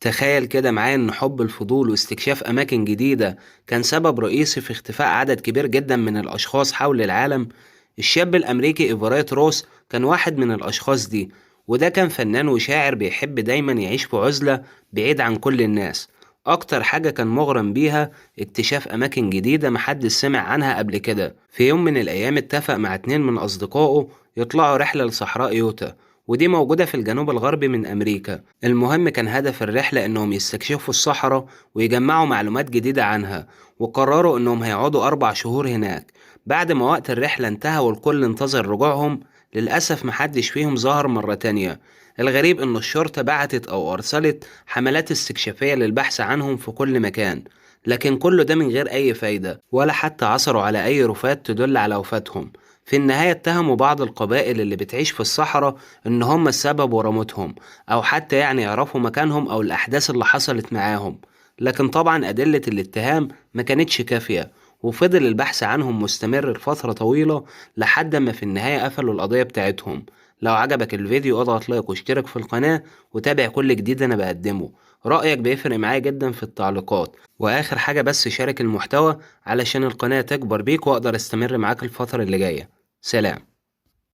تخيل كده معايا إن حب الفضول واستكشاف أماكن جديدة كان سبب رئيسي في اختفاء عدد كبير جدا من الأشخاص حول العالم. الشاب الأمريكي إيفريت روس كان واحد من الأشخاص دي، وده كان فنان وشاعر بيحب دايما يعيش في عزلة بعيد عن كل الناس. أكتر حاجة كان مغرم بيها اكتشاف أماكن جديدة محدش سمع عنها قبل كده. في يوم من الأيام اتفق مع 2 من أصدقائه يطلعوا رحلة لصحراء يوتا، ودي موجودة في الجنوب الغربي من أمريكا. المهم كان هدف الرحلة إنهم يستكشفوا الصحراء ويجمعوا معلومات جديدة عنها، وقرروا إنهم هيقعدوا 4 شهور هناك. بعد ما وقت الرحلة انتهى والكل انتظر رجوعهم، للأسف محدش فيهم ظهر مرة تانية. الغريب إن الشرطة بعتت أو أرسلت حملات استكشافية للبحث عنهم في كل مكان، لكن كل ده من غير أي فايدة، ولا حتى عثروا على أي رفات تدل على وفاتهم. في النهاية اتهموا بعض القبائل اللي بتعيش في الصحراء إن هم السبب ورا موتهم، أو حتى يعرفوا مكانهم أو الأحداث اللي حصلت معاهم، لكن طبعا أدلة الاتهام ما كانتش كافية، وفضل البحث عنهم مستمر لفترة طويلة لحد ما في النهاية قفلوا القضية بتاعتهم. لو عجبك الفيديو اضغط لايك واشترك في القناة وتابع كل جديد أنا بقدمه. رأيك بيفرق معايا جدا في التعليقات. وآخر حاجة بس شارك المحتوى علشان القناة تكبر بيك وأقدر استمر معاك الفترة اللي جاية. سلام.